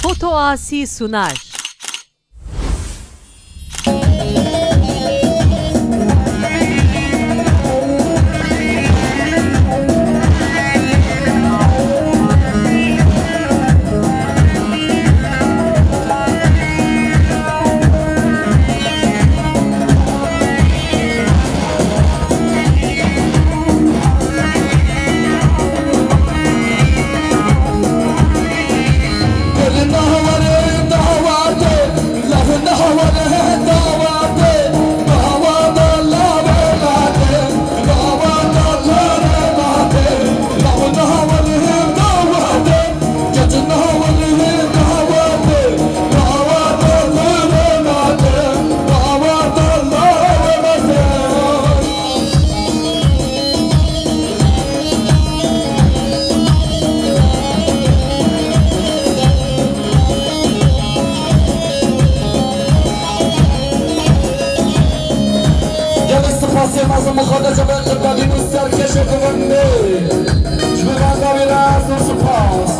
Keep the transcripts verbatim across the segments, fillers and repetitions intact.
Foto Asi sunar. Gelek spasê mezin mixade cevê qirkadî bû serkêşê kuvendê. Ji bo vanga wî re zor spas.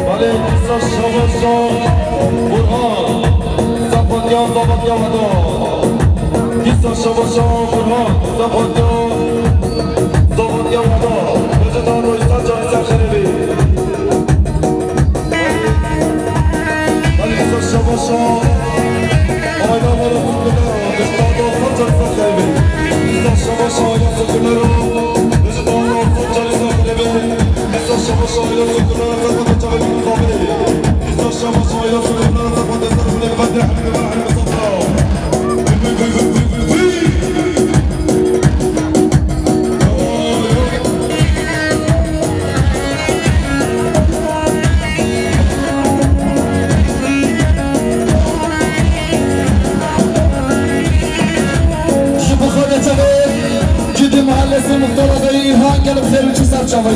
Belê, dîsa şabaşa Burhan, Zapantiya, Zapantiya Wada. Dîsa şabaşa Burhan, Zapantiya, Zapantiya Wada. Recep Tayyip Erdoğan, canı sağ olun. Belê, dîsa şabaşa Ayla Wada, Zapantiya Wada. Dîsa şabaşa Ayla Wada. Ji bo xwe de çavê, cidî mahallesê muxtara xeyî ha gelek xêr û çi ser çavê.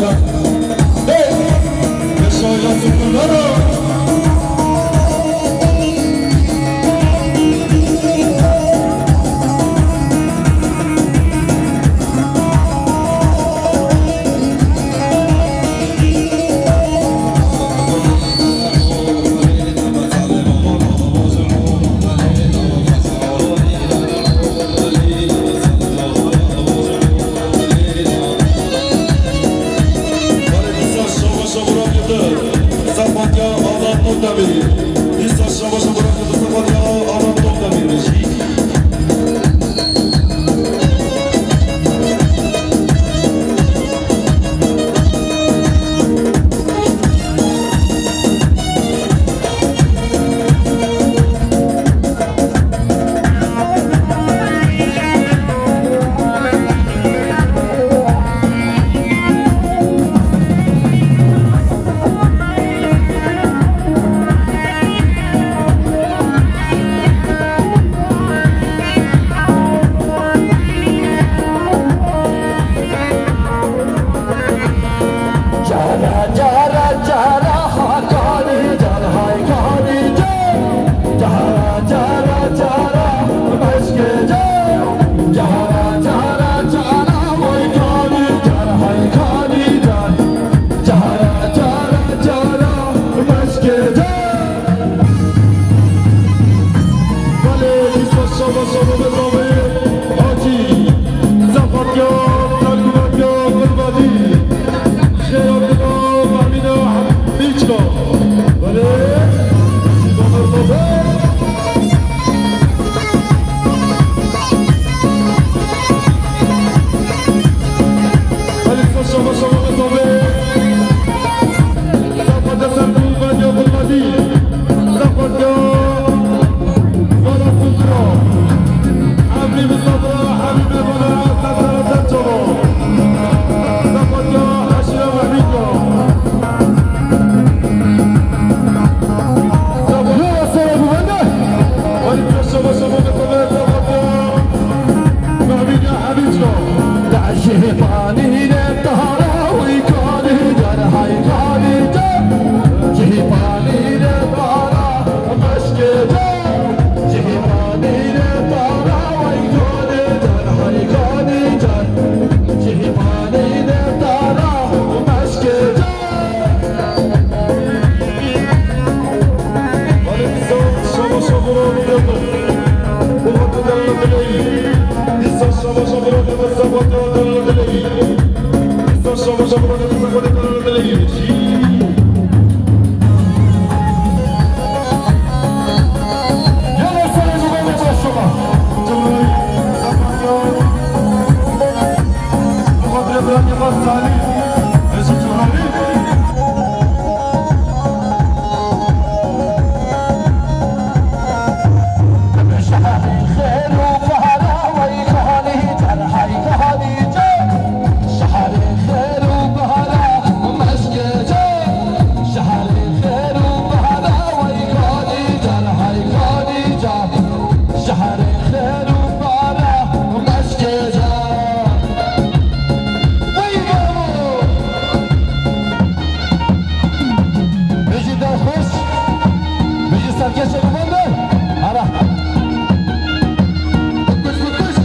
Bijî dest xweş, bijî serkeşê bi min be. Hela. Bikuş, bikuş.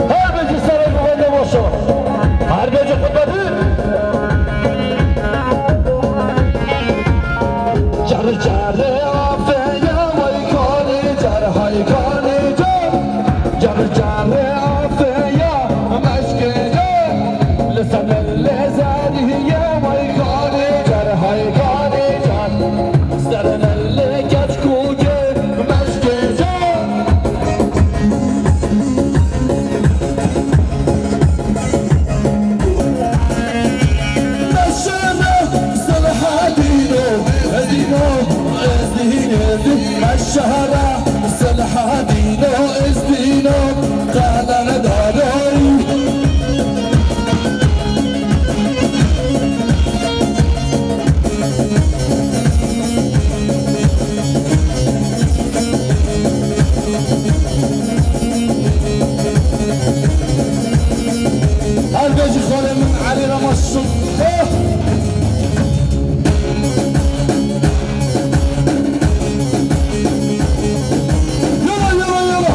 Her bijî serê bi wende boşo. Her bijî xutbetî. Car carê afê ya wey kanî car hay kanî car. Car carê afê ya meşkê car. Li ser lê zerî ye wey kanî car hay kanî car. Ser lê keç kûkê meşkê car. Meşere silha dîno, ez dîno, ez dîno, meşere silha dîno, ez dîno, qedere daroyî. Her bijî xalê min Elî Ramaşin. Yala, yala, yala.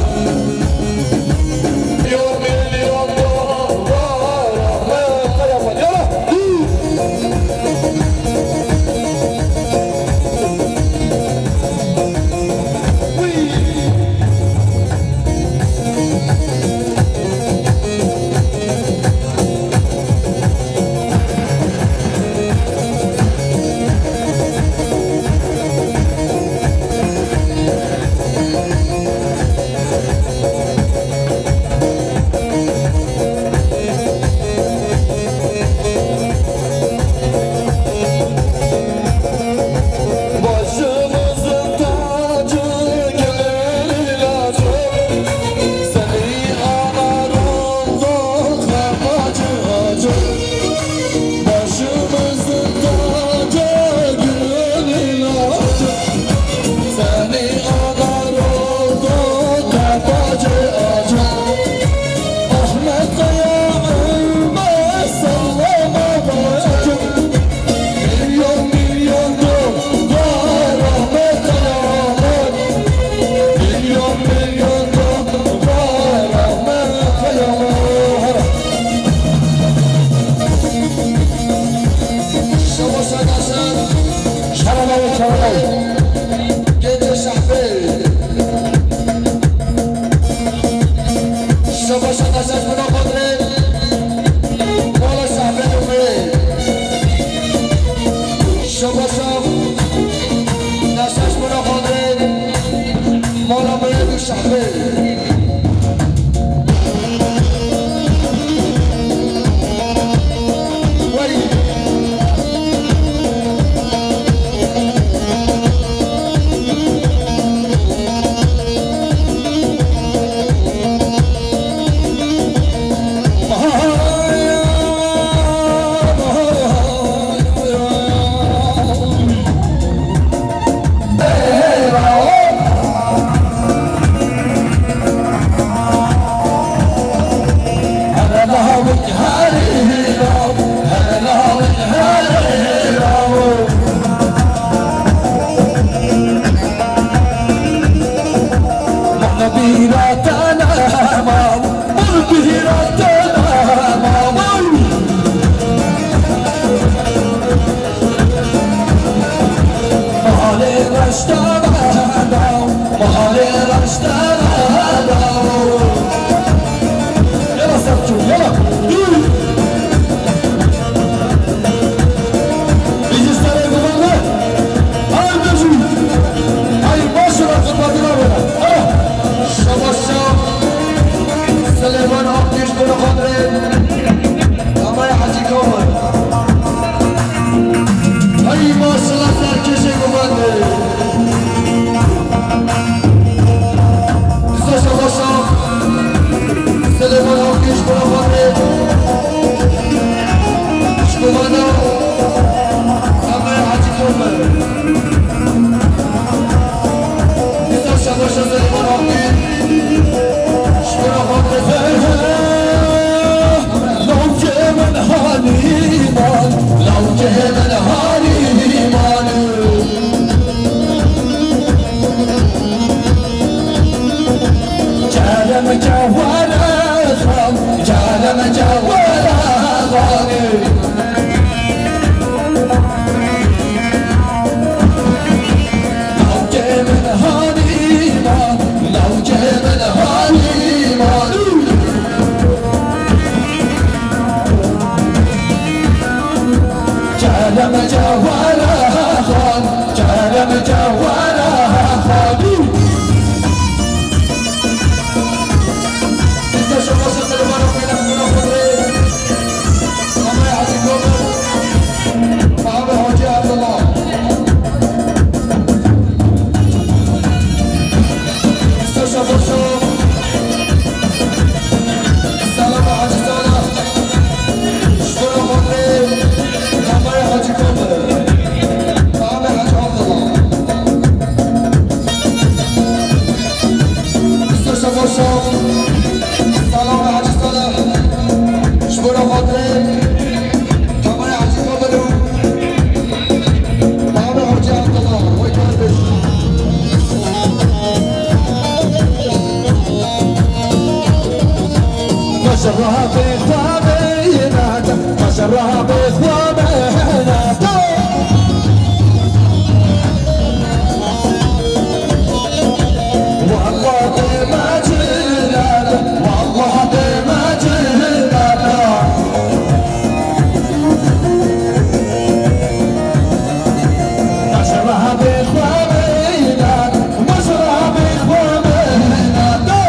Şebaş arkadaşlar. Şaralayın, şaralayın. Gece Şahbey. Şebaş arkadaşlar, buna kadar. Mola Şahbey Umre. Şebaş arkadaşlar, buna kadar. Mola Umre Şahbey. Yala Selçuk, yala. Yürü. Bizi sarı kumandı. Ay gözü. Ay başına zıpladın abi. Ah. Şabaşa. Süleyman Akgüz bunu kadre. Tamay Hacı Kamil. Hey, maşallah, serkeşe kumandı. Dizdaşa başa. Süleyman Akgüz, Burak Fatih. Şkumana. Tamay Hacı Kamil. Dizdaşa başa Süleyman Akgüz. Lawkê min hanî man, lawkê min hanî man. Kerem ke were xan, kerem ke were xanî. Lawkê min hanî man, lawkê min hanî man. Kerem ke were xan, kerem ke were xan. Bizde şabaşa Süleyman Akgül, Akgül, Akgül. Ama Hacı Gömür. Abi Hacı Abdullah. Mustafa Boşo. Salama Hacı Salih. Şura Fatih. Ama Hacı Gömür. Abi Hacı Abdullah. Mustafa Boşo. Salama Hacı Salih. Şura Fatih. Tamay Hacı Kamalu. Baba Hoca Abdullah. Hoy kardeş. Maşallah be xwe be nata. Maşallah be xwe be nata. Wallah deme cilala, wallah deme cilala. Maşallah be xwe be nata, maşallah be xwe be nata.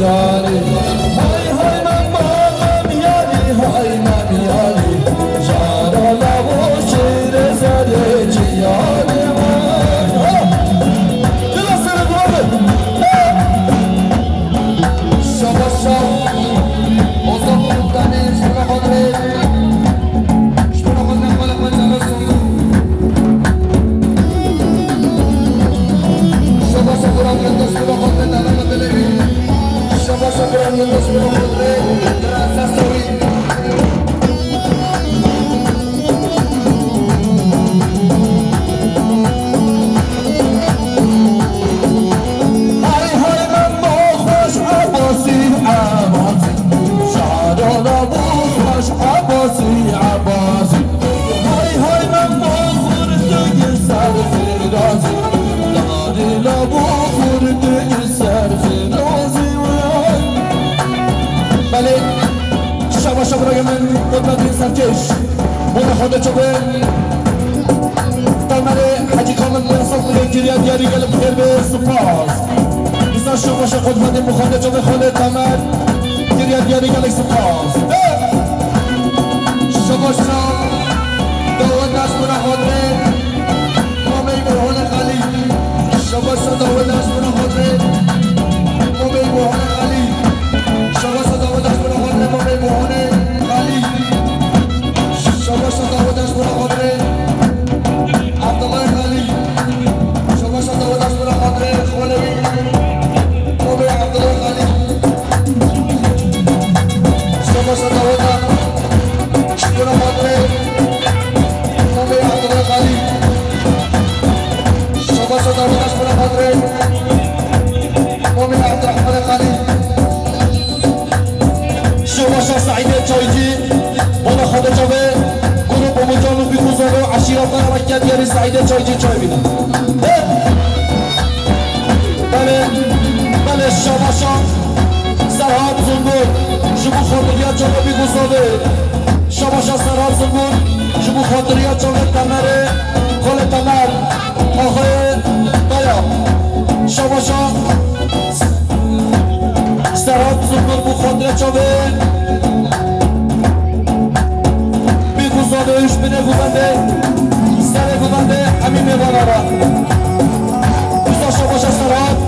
Hay hay mem mem yali, hay mem yali. Jara lavo şêrê zerê ciyali me. Ha! Dila sere durabe. Şabaş şabaş. Ozan Kurtanî, şuna xatirê. Şuna xatirê, xatirê, xatirê. Şabaş şabaş, Kur'an Kur'an, şuna xatirê, devam edelim. Şabaş şabaş, Kur'an Kur'an, şuna xatirê. Biraz ses tabii. Hay hay Memo xweş Ebasî, Ebasî. Şadola bû xweş Ebasî, Ebasî. Hay hay Memo xurtî ser Firdazî. Dadî la bû xurtî ser Firdazî. Belê, şabaş şabaş, min, Qudretî Serkeş. Bona xwe de çape. Tamerê Hecî Kamil Mensur lê kiriya diyarî gelek xêr be, spas. Dîsa şabaşa Qudretî Muxamed Çavê Xalê Tamer kiriya diyarî gelek spas. Şabaşa dawet nas bira xatirê Mamey Burhanê Xalî. Şabaşa dawet nas bira xatirê Mamey Burhanê Xalî. Şabaşa dawet nas bira xatirê Mamey Burhanê Xalî. Şabaşa dawet nas bira xatirê Abdullah Xalî. Şabaşa dawet nas bira xatirê Xalewî. Mamey Abdullah Xalî. Şabaşa dawet nas bira xatirê Mamey Abdullah Xalî. Şabaşa dawet nas bira xatirê Mamey Abdurrahman Xalî. Şabaşa Seîdê Çaycî, bona xwe de çavê, grup Umucan û Bîkûzan û eşîreta Erekketiyerî Seîdê Çaycî çay bîne. He? Belê, belê, şabaşa Serhat Zungur, ji bo xatiriya çavê Bîkûzanê. Şabaşa Serhat Zungur, ji bo xatiriya çavê Temerê, Xalê Temer. Axayê daya. Şabaşa Serhat Zungur bo xatire çavê Bîkûzanê û ji binê govendê, serê govendê hemî mêvana re. Dîsa şabaşa Serhat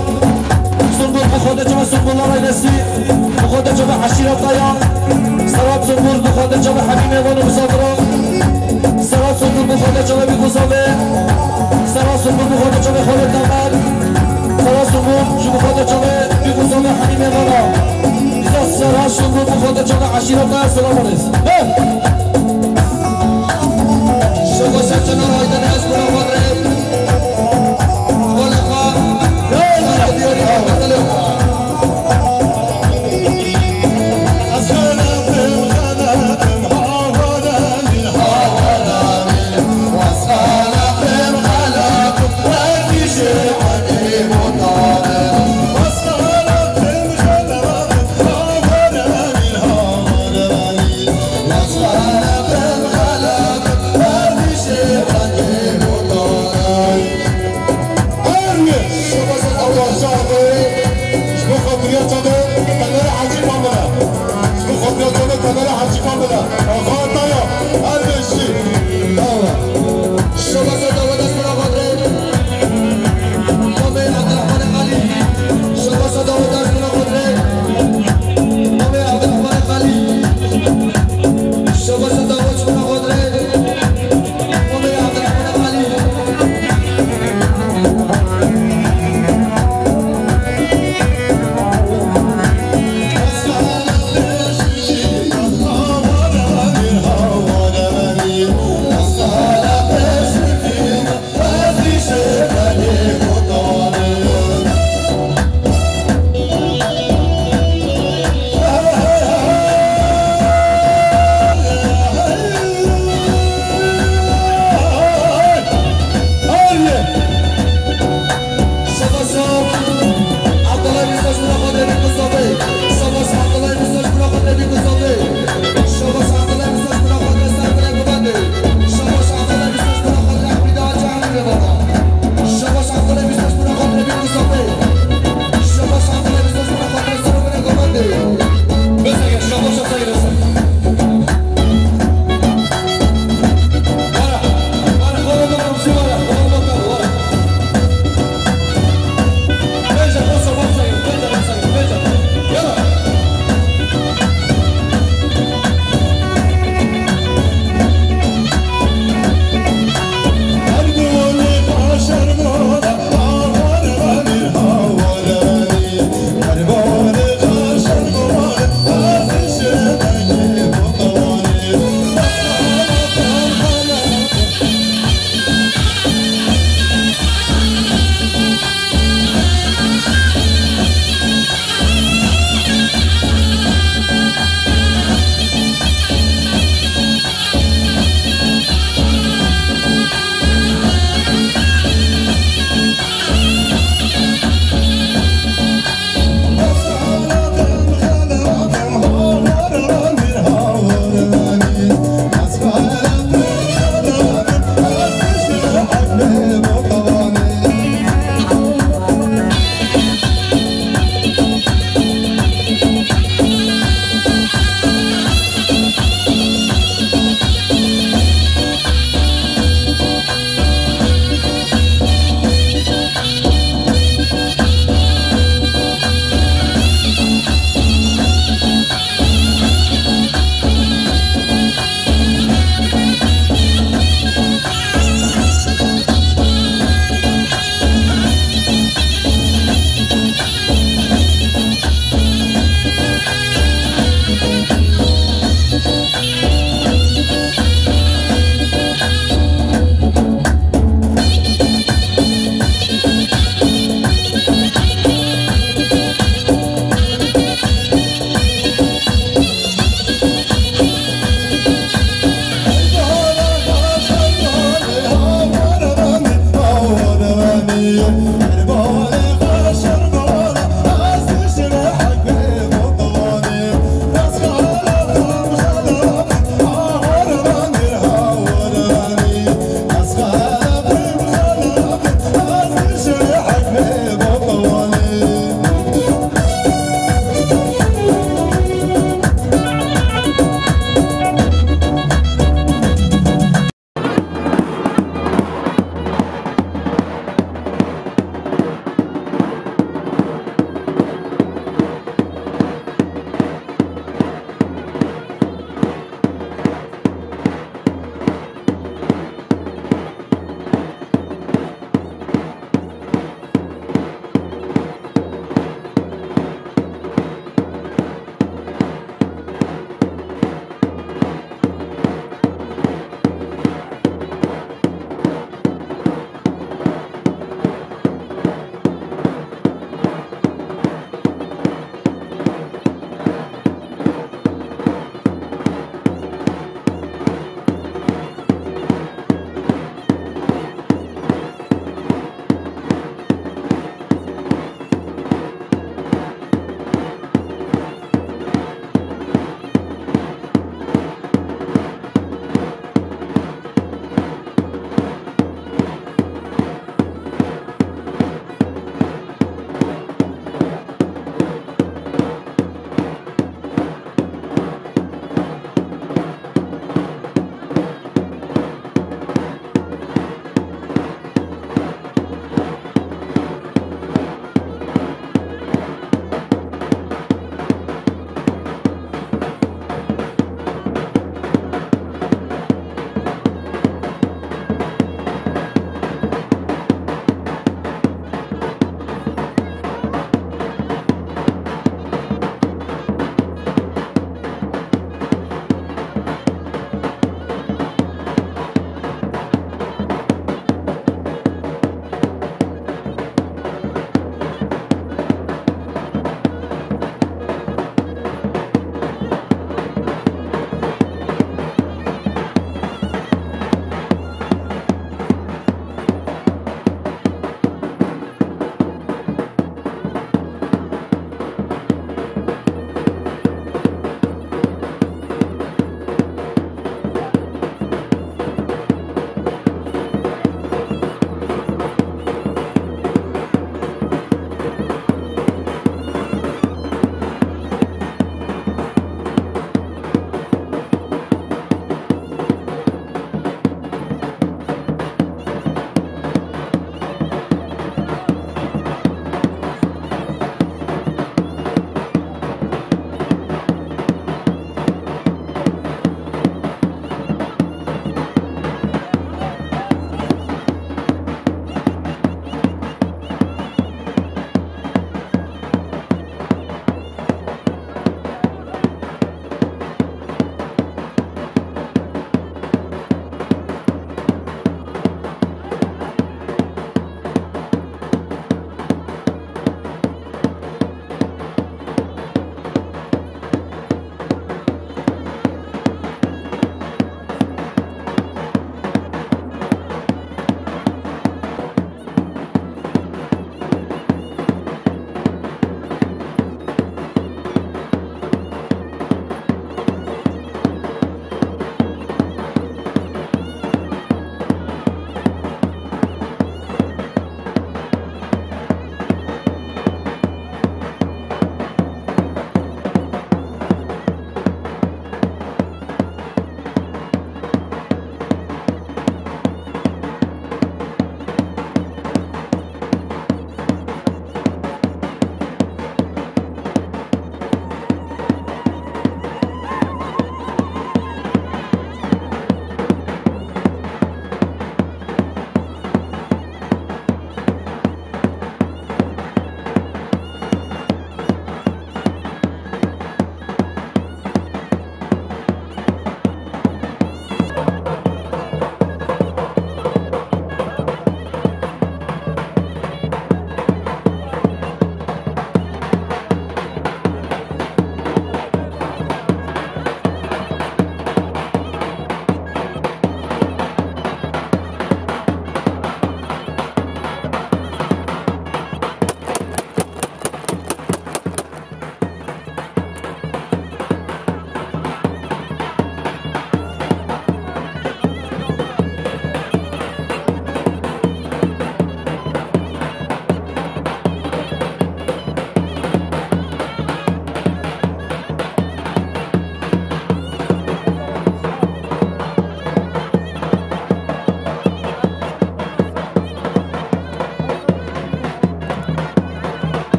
Zungur bo xatire çavê Zungurla Reydesî, bo xatire çavê eşîreta ya. Serhat Zungur bo xatire çavê hemî mêvan û misafiran. Serhat Zungur bo xatire çavê Bîkûzanê. Serhat Zungur bo xatire çavê Xalê Temer. Serhat Zungur ji bo xatire çavê Bîkûzanê hemî mêvana. Dîsa Serhat Zungur bo xatire çavê eşîreta ya, selam aleykum. He! Şabaşa Çenar Aydin ez bira xatirê. Xalê xwe. Diyarî xwe.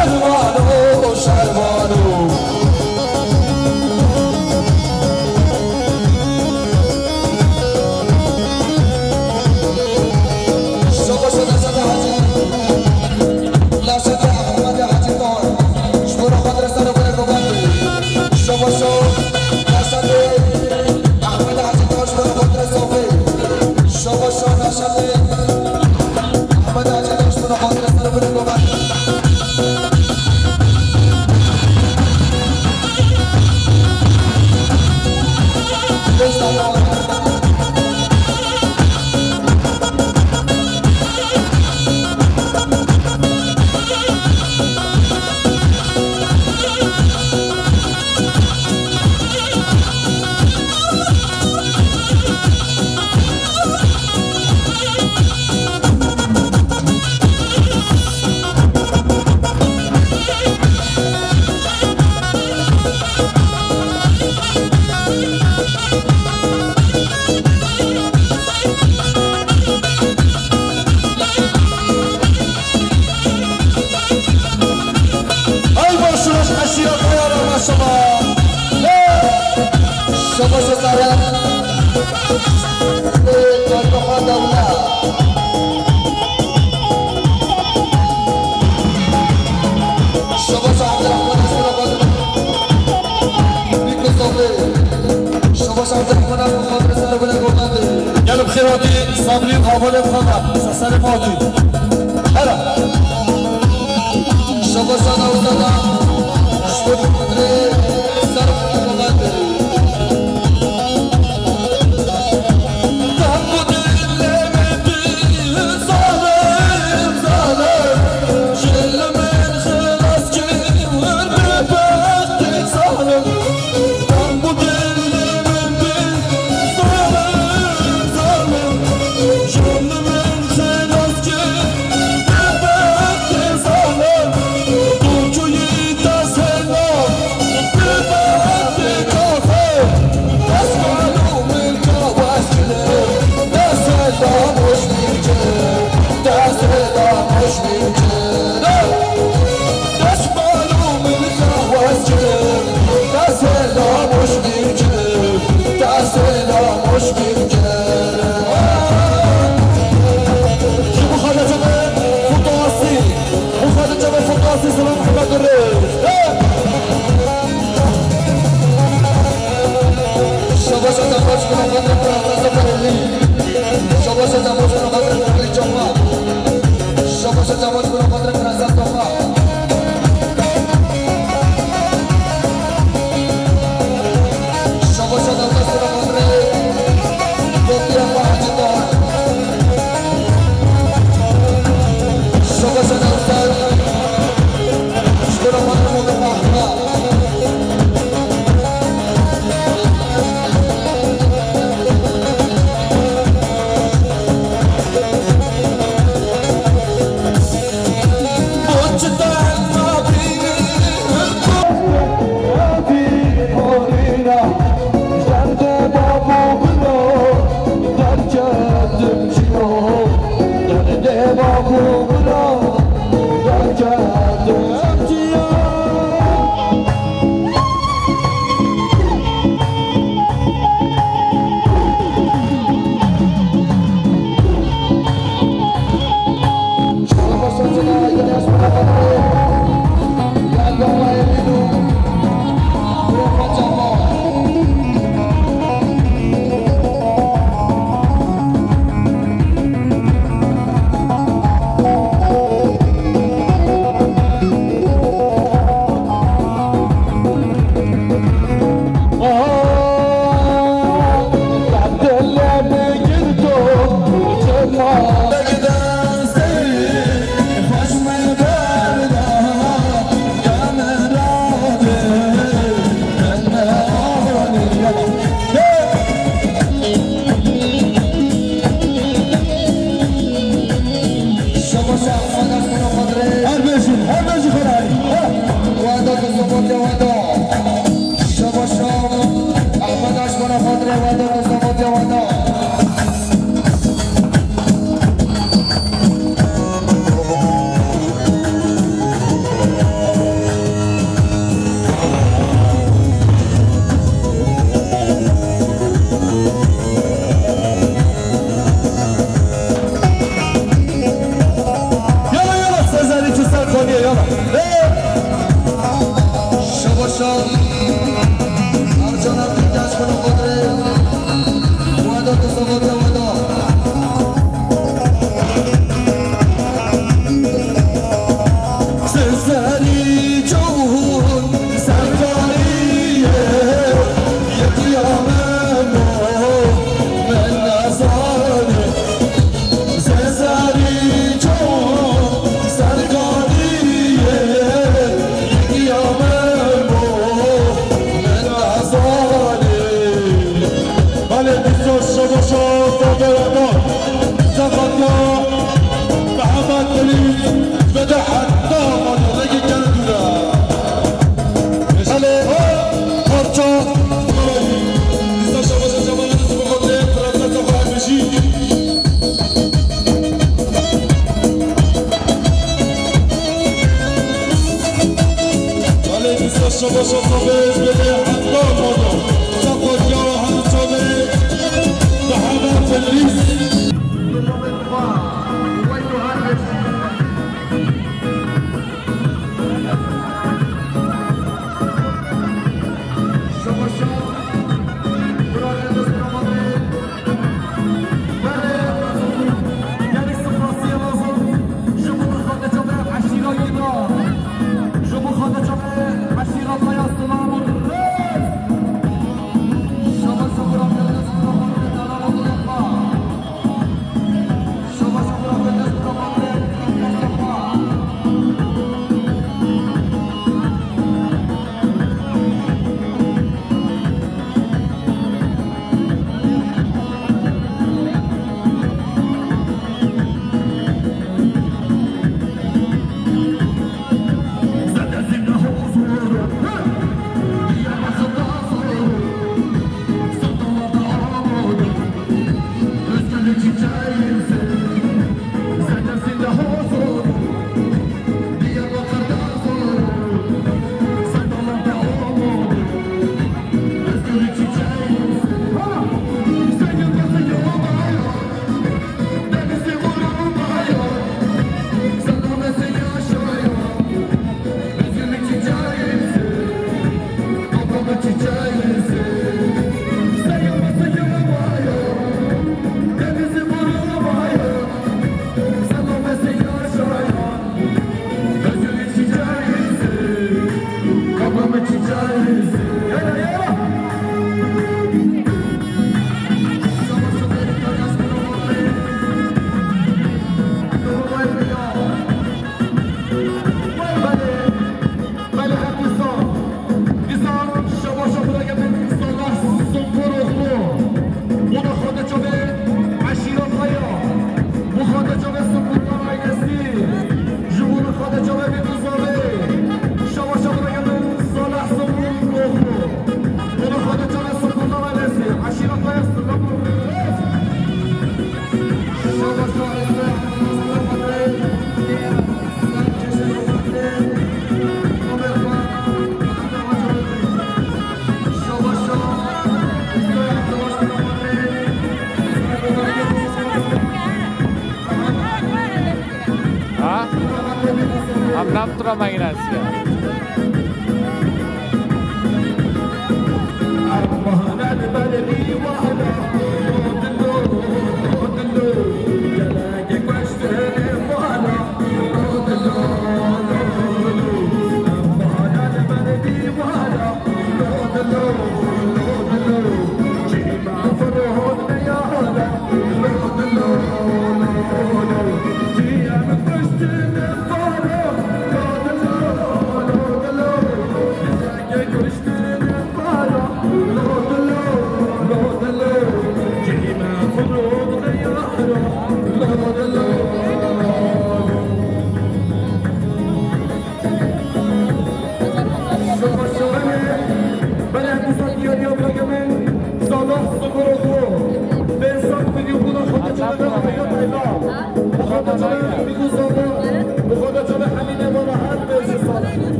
Şervano, şervano. Şoba şoda şoda hacî. Laşete Ehmedê Hacî Tahir. Ji bo xatirê ser û birê govan bê. Şoba şo. Laşete Ehmedê Hacî Tahir ji bo xatirê sofê. Şoba şo laşete Ehmedê Hacî Tahir ji bo xatirê ser û birê govan bê. Ay boş uğraş aşiret ayara maşallah. Şaba şaba. Ey, Kartoha Dawla. Şaba şaba Abdurrahman Esmer Abdurrahman. Biko Sabri. Şaba şaba Abdurrahman Abdurrahman Esmer Abdurrahman. Gel bi xêr hatî Sabrî, havalê xwe de. Seserê xwe hatî. Hera. Şaba şaba Dawla. Şaba şaba Abdurrahman Esmer Abdurrahman. Ji bo xalê çavê Furto Asî, bo xalê çavê Furto Asî, selam hurmet û rêz. Şabaş e, şabaş, guna xatirê Prenses Zafer Elî. Şabaş e, şabaş, guna xatirê Elî Çapa. Şabaş e, şabaş, guna xatirê Prenses Toxa. Şabaş e, şabaş, guna xatirê Sacha Fabê, Bêlê Heta Mano, Sacha Fabê, Heta Mano, Mehmet Elîs. Ha? Em nam tu re mengî nasiya.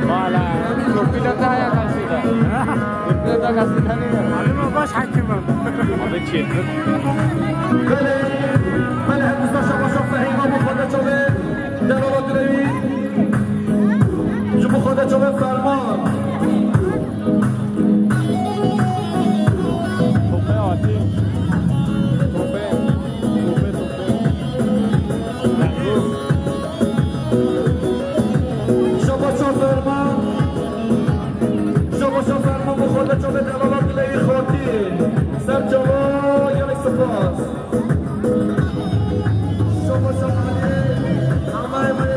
Valla, topuyla daha yakasıydı. Topuyla daha yakasıydı. Abi, baş hakim oldu. Abi, çirkin. Belê, belê, hemdîsa şabaşa Fehîm a bo xwe de çavê derava dilewî. Ji bo xwe de çavê ferman. Tope hatî. Tope. Tope, tope. Şabaşa ferman. Şabaşa ferman bo xwe de çavê delala dileyî xatî. Ser çava gelek spas. Şabaşa Elî, hemay wê,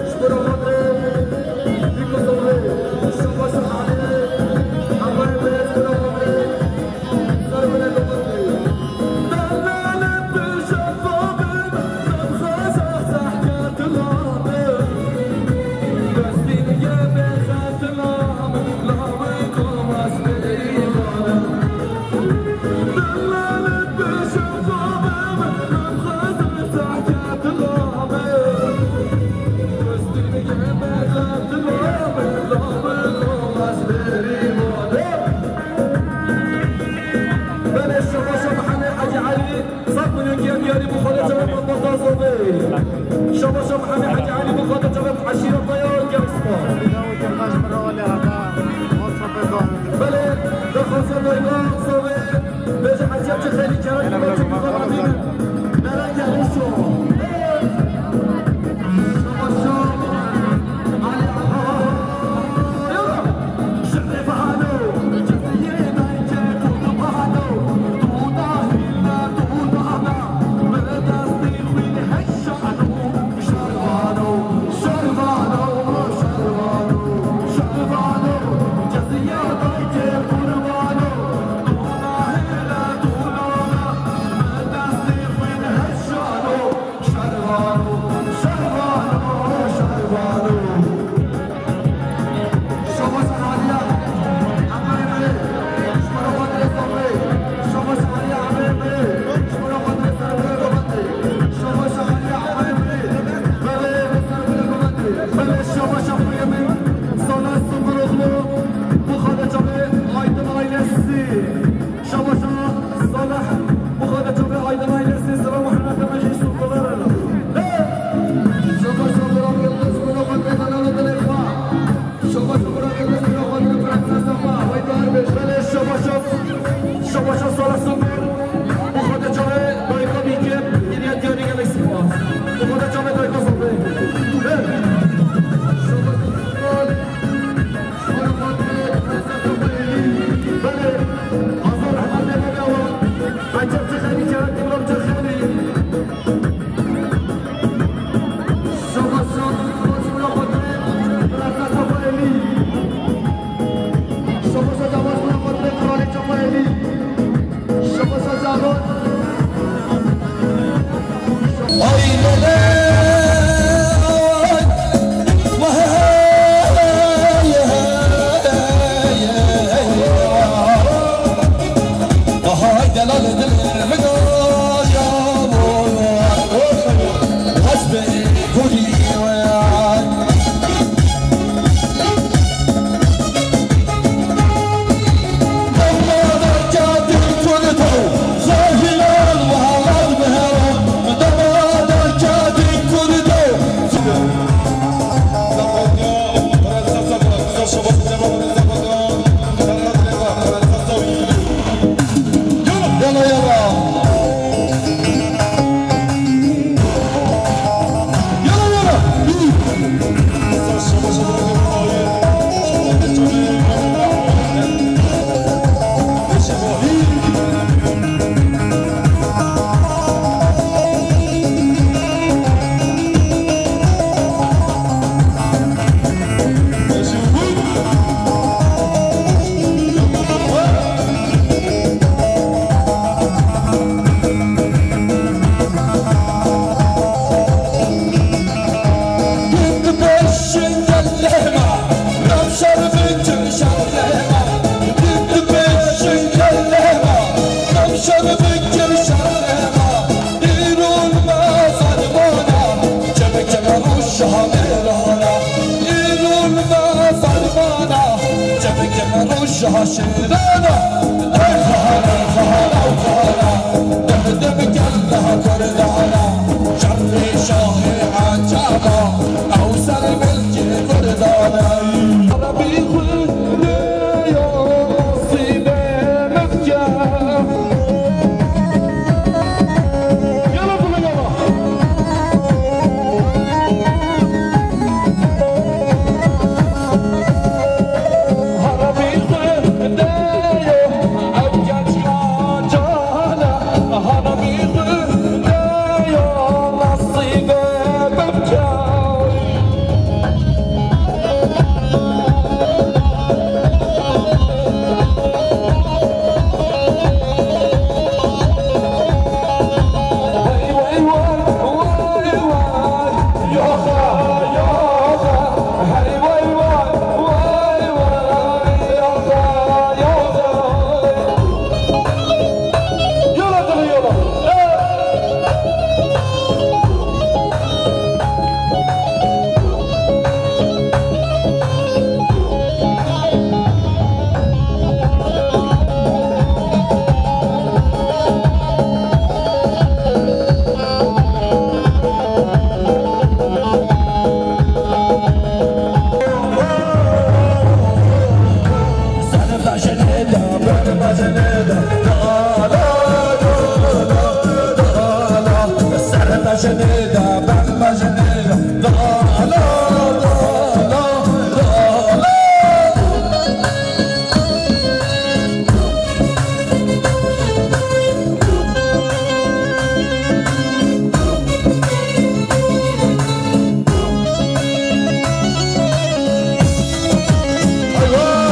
ji bo Xwedê, bîkuzolê. Şabaşa Elî, hemay wê, ji bo Xwedê, ser wê li Xwedê. Delalê pêşa xwe bin, dem xwe zehzeh ketilan bin. Destî ye bê xetilan, lawê komaz bê îvanan. Delalê pêşa xwe Aşêrana, ey xahara, xahara û xahara, deh dem gel daha kurdana, şerê şahê ecaba, ew ser milkê kurdana. Rebî xwe lê ya nasîbê min bike. Yala dilo yala.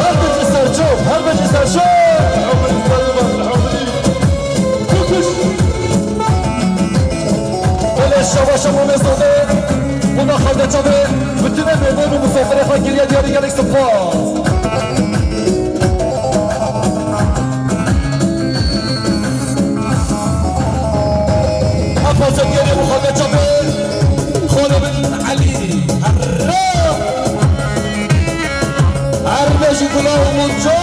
Her biçî serço, her biçî serço. Belê şeva şema mêzadê, bûna xalde çavê, bi tune mêvan û misafirê xwe kiriye diyarî gelek spas. Apo Zengeri muhabbet çapê. Xalê min Elî. Herre. Herre ji gula û munca.